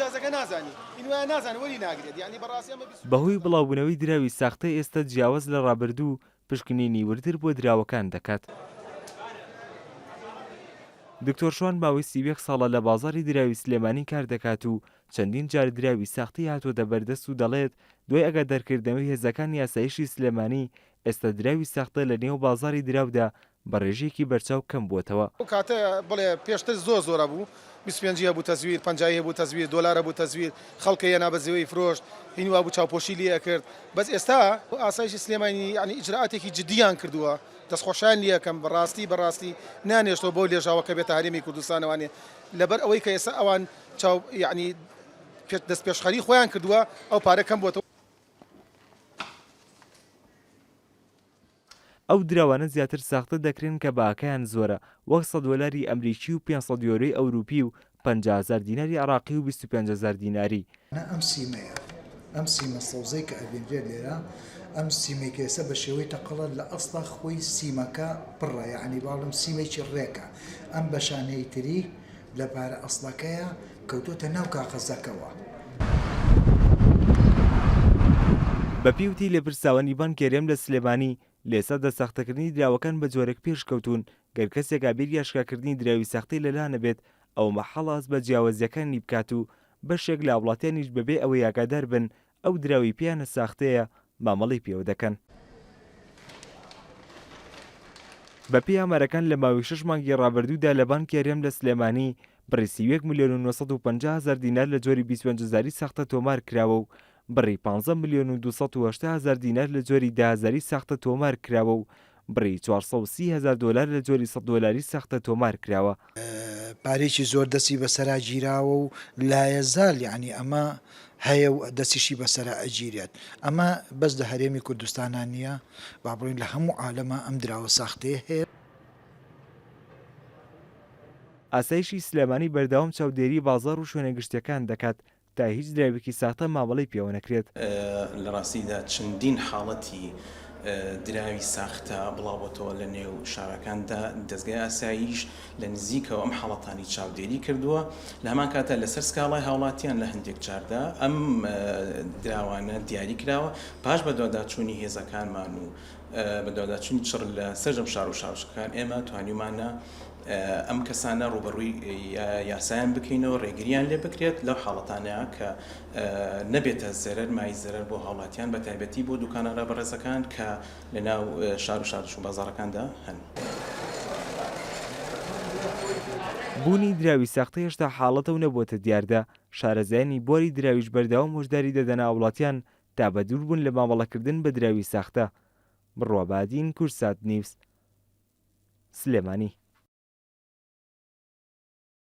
ئیمتیازەکە نازانی هین وایە نازانێ وەری ناگرێت یانی بەڕاستی ئەمە 25 بەهۆی بڵاوبوونەوەی دراوی ساختە ئێستا جیاواز لە ڕابردوو پشکنینی وردتر بۆ دراوەکان دەکات. دکتۆر شوان ماوەی 31 ساڵە لە بازاڕی دراوی سلێمانی کار دەکات و چەندین جار دراوی ساختەی هاتووەتە بەردەست و دەڵێت، دوای ئاگادارکردنەوەی هێزەکانی ئاسایشی سلێمانی، ئێستا دراوی ساختە لە نێو بازاڕی دراودا بە ڕێژەیەکی بەرچاو کەم بووەتەوە. ئەو کاتە بڵێ پێشتر زۆر زۆر هەبوو، 25 ی هەبوو تەزویر، پەنجایی هەبوو تەزویر، دۆلار هەبوو تەزویر، خەڵک هێنا بە زێوەی فرۆشت، هین وابوو چاوپۆشی لێ ئەکرد، بەس ئێستا ئاسایشی سلێمانی یانی ئیجرائاتێکی جدییان کردووە، دەستخۆشیان لێ ئەکەم، بەڕاستی بەڕاستی نانێشتەوە بەو لێژاوە کە بێتە هەرێمی کوردستانەوانێ، لەبەر ئەوەی کە ئێستا ئەوان چاو یانی دەستپێشخەری خۆیان کردووە ئەو پارە کەم بۆتەوە. ئەو دراوانە زیاتر ساختە دەکرێن کە بەهاکەیان زۆرە، وەک سەد دۆلاری ئەمریکی و 500 یۆرۆی ئەوروپی و 50 هەزار دیناری عێراقی و 25 هەزار دیناری. نا ئەم سیمەیە، ئەم سیمە سەوزەی کە ئەبینرێت لێرە، ئەم سیمەی کە ئێستا بە شێوەی تەقەڵە لە ئەسڵا خۆی سیمەکە پڕە یەعنی با بڵێم سیمێکی ڕێکە، ئەم بەشانەی تری لە پارە ئەسڵەکەیە کەوتۆتە ناو کاغەزەکەوە. بەپێی وتەی لێپرسراوانی بانکی هەرێم لە سلێمانی، لە ئێستادا ساختەکردنی دراوەکان بە جۆرێک پێشکەوتوون، گەر کەسێک ئابیر یاشکاکردنی دراوی ساختەی لەلا نەبێت، ئەوە مەحاڵە هەست بە جیاوازییەکانی بکات و بەشێک لە هاوڵاتیانیش بەبێ ئەوەی ئاگادار بن ئەو دراوەی پێیانە ساختەیە مامەڵەی پێوە دەکەن. بەپێی ئامارەکان لە ماوەی شەش مانگی ڕابردوودا لە بانکی هەرێم لە سلێمانی بڕی 31 ملیۆن و 950 هەزار دینار لە جۆری 25 هەزاری ساختە تۆمار کراوە و بڕی 15 ملیۆن و 280 هەزار دینار لە جۆری دە هەزاری ساختە تۆمار کراوە و بڕی 430 هەزار دۆلار لە جۆری 100 دۆلاری ساختە تۆمار کراوە. پارەیەکی زۆر دەستی بەسەرا گیراوە و لایەزال یەعنی ئەمە هەیە و دەستیشی بەسەرا ئەگیرێت ئەمە بەس لە هەرێمی کوردستانا نییە با بڵێین لە هەموو عالەما ئەم دراوە ساختەیە هەیە. ئاسایشی سلێمانی بەردەوام چاودێری بازاڕ و شوێنە گشتیەکان دەکات تا هیچ دراوێکی ساختە مامەڵەی پێوە نەکرێت. لە ڕاستیدا چەندین حاڵەتی دراوی ساختە بڵاوبۆتەوە لە نێو شارەکاندا، دەزگای ئاسایش لە نزیکەوە ئەم حاڵەتانی چاودێری کردووە، لە هەمان کاتدا لەسەر سکاڵای هاوڵاتیان لە هەندێک جاردا ئەم دراوانە دیاری کراوە، پاش بەدواداچوونی هێزەکانمان و بەدواداچوونی چڕ لە سەرجەم شار و شارۆچکەکان ئێمە توانیومانە ئەم کەسانە ڕووبەڕووی یاسایان بکەینەوە، ڕێگرییان لێ بکرێت لەو حاڵەتانە کە نەبێتە زەرەر مای زەرەر بۆ هاوڵاتیان بە تایبەتی بۆ دوکانارە بەڕێزەکان کە لە ناو شار و شارۆچکە و بازاڕەکاندا هەن. بوونی دراوی ساختە هێشتا حاڵەتە و نەبووەتە دیاردە، شارەزایانی بواری دراویش بەردەوام هۆشداری دەدەنە هاوڵاتیان تا بەدوور بن لە مامەڵەکردن بە دراوی ساختە. بڕوا بادین، کوردسات نیوز، سلێمانی.